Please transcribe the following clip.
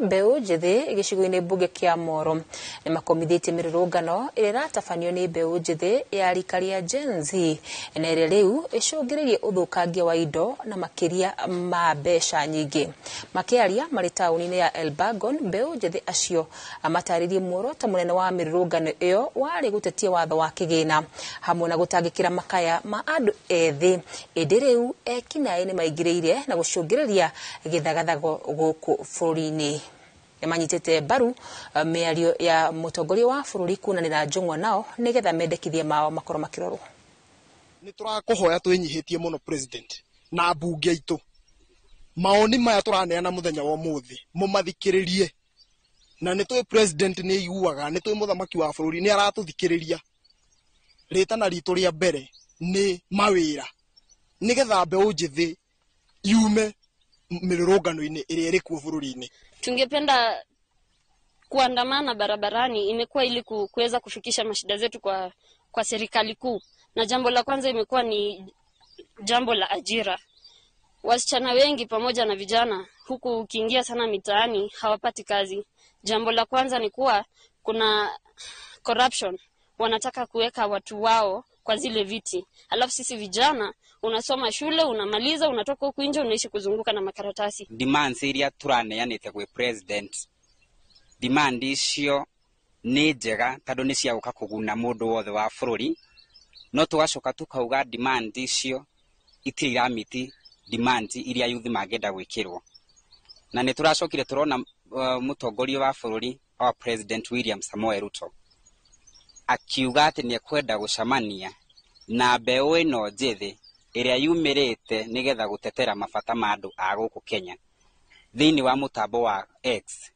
Mbeũ njĩthĩ gĩcigo-inĩ mbunge kĩa Moro nĩ makomithĩtie mĩrũrũngano ĩrĩa ĩratabanio nĩ mbeũ njĩthĩ ya rika rĩa Gen Z na ĩrĩa rĩu ĩcũngĩrĩirie ũthũkangia wa indo na makĩria ma mbeca nyingĩ. Makĩaria marĩ taũni-inĩ ya Elburgon, mbeũ njĩthĩ acio matarĩrie muoroto mũnene wa mĩrũrũngano ĩyo warĩ gũtetia watho wa kĩgĩna hamwe na gũtangĩkĩra makaya ma andũ ethĩ, ĩndĩ rĩu ekinaĩ nĩ maingĩrĩire na gũcũngĩrĩria gĩthagathago gũkũ bũrũri-inĩ. Nĩ manyitĩte mbaru mĩario ya mũtongoria wa bũrũri kunanĩra njũng'wa nao nĩgetha mendekithia mao makorwo makĩrorwo. Nĩ tũrakũhoya twĩnyihĩtie mũno, president na mbunge aitũ, maoni maya tũraneana mũthenya wa ũmũthĩ mũmathikĩrĩrie, na nĩ tũĩ president nĩ aiguaga, nĩ tũĩ mũthamaki wa bũrũri nĩ aratũthikĩrĩria. Rĩtana ritũ rĩa mbere nĩ mawĩra, nĩgetha mbeũ njĩthĩ yume mĩrũrũngano-inĩ ĩrĩa ĩrĩ kuo bũrũri-inĩ. Tungependa kuandamana barabarani imekuwa ili kuweza kufikisha mashida zetu kwa serikali kuu, na jambo la kwanza imekuwa ni jambo la ajira. Wasichana wengi pamoja na vijana huku ukiingia sana mitaani hawapati kazi. Jambo la kwanza ni kuwa kuna corruption, wanataka kuweka watu wao kwa zile viti, alafu sisi vijana unasoma shule, unamaliza, unatoka huku nje, unaishi kuzunguka na makaratasi. Demands iria tũraneanĩte gwĩ president, demand icio nĩ njega tondũ nĩ cia gũka kũguna mũndũ wothe wa bũrũri, no tũgacoka tukauga demand icio itirĩ iramiti demand iria yuthi mangĩenda gwĩkĩrwo. Na nĩ tũracokire tũrona mũtongoria wa bũrũri, our President William Samoei Ruto, akiuga atĩ nĩ ekwenda gũcemania na mbeũ ĩno njĩthĩ ĩrĩa yumĩrĩte nĩgetha gũtetera mabata ma andũ a gũkũ Kenya thĩinĩ wa mũtambo wa X.